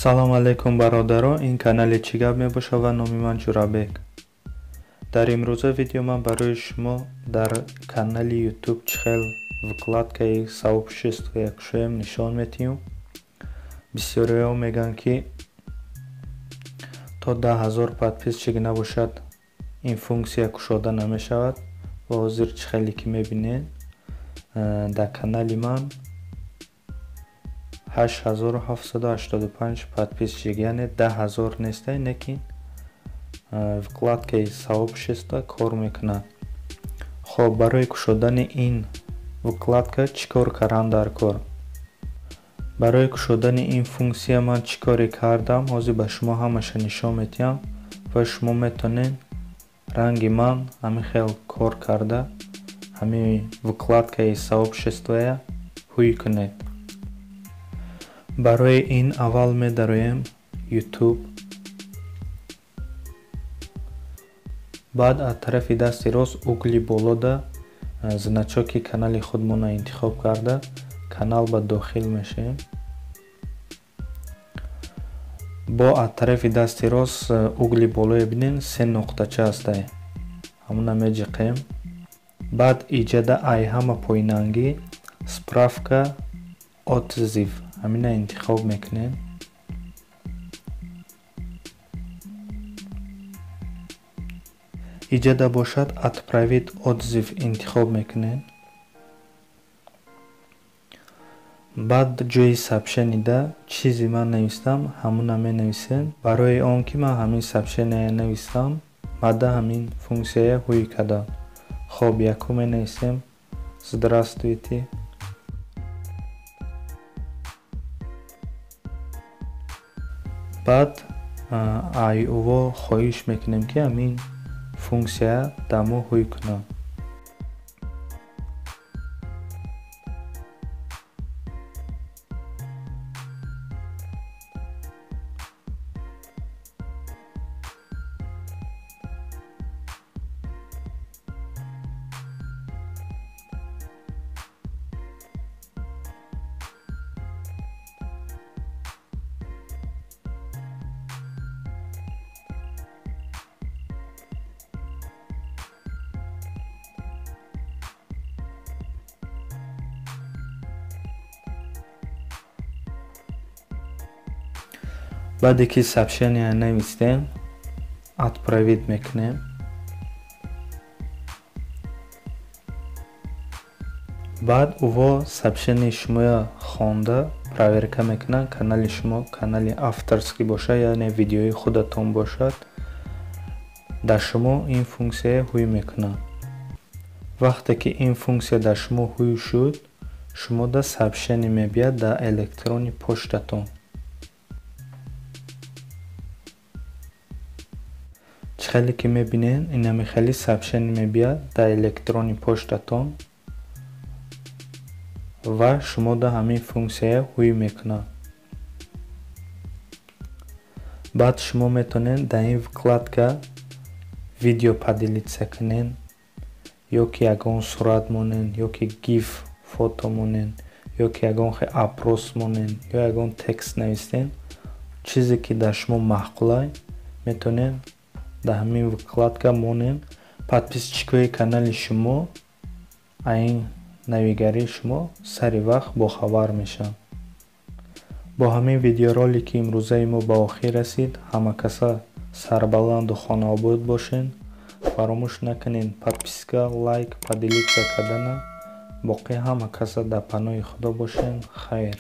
Салом алейкум, бародаро! Ин канали «Чӣ гап» мебошад ва номи ман Ҷурабек. Дар имрӯза видео ман барои шумо дар канали Ютуб чӣ хел вкладкаи сообщество кушоем, нишон метиҳем. Бисёриҳо мегӯянд, ки то 10 000 подписчик набошад, ин функсия кушода намешавад. Ва ҳозир чӣ хеле ки мебинед, дар канали ман 8785 подписчик, яъне 10 000 нестай, лекин вкладкаи сообщество кор мекунад. Хоб, барои кушодани ин вкладка чӣ кор кардан дар кор? Барои кушодани ин функсия ман чӣ коре кардам, ҳозир ба шумо ҳамаша нишон метиҳам ва шумо метавонед ранги ман ҳамин хел кор карда, ҳамин вкладкаи сообществоя ҳуй кунед. Барои ин аввал медароем Ютуб, баъд аз тарафи дасти рост, угли болода, значоки канали худмонро интихоб карда, канал ба дохил мешавем. Бо аз тарафи дасти рост, угли болое бинед, се нуқтача ҳастай, ҳамона меҷиқем. Баъд иҷада ай ҳама поинангӣ справка отзыв, ҳамина интихоб мекунем. Иҷада бошад, отправить отзыв интихоб мекунем. Баъд ҷои сообщенида чизе ман навистам, ҳамона менависем. Барои он ки ман ҳамин сообщения навистам, баъда ҳамин функсияя ҳуй кардам. Хоб, якум менависем: «Здравствуйте». Баъд ай УВО хоҳиш мекунем, ки ҳамин функсия дар мо ҳуй кунад. Баъде ки сообщения навистем, отправить мекунем. Баъд УВО сообщенияи шуморо хонда, проверка мекунанд. Канали шумо канали авторский бошад, яъне видеои худатон бошад, дар шумо ин функсия ҳуй мекунад. Вақте ки ин функсия дар шумо ҳуй шуд, шумо да сообщение мебияд дар электронный почтатон. Чӣ хеле ки мебинед, инами хеле сообщение мебияд дар электронный почтатон ва шумо да ҳамин функсия ҳуй мекунад. Баъд шумо метавонед дар ин вкладка видео поделиться кунед, ё ки ягон сурат монед, ё ки гиф фото монед, ё ки ягон опрос монед, ё ягон текст нависед. Чизе ки дар шумо маъқулай, метавонед дар ҳамин вкладка монед. Подписчикои канали шумо ин навигарии шумо сари вақт бохабар мешаванд. Бо ҳамин видеоролики имрӯзаи мо ба охир расид. Ҳама каса сарбаланду хонаобод бошед. Фаромӯш накунед подписка, лайк, поделиться кардана. Боқӣ ҳама каса дар паноҳи Худо бошед. Хайр.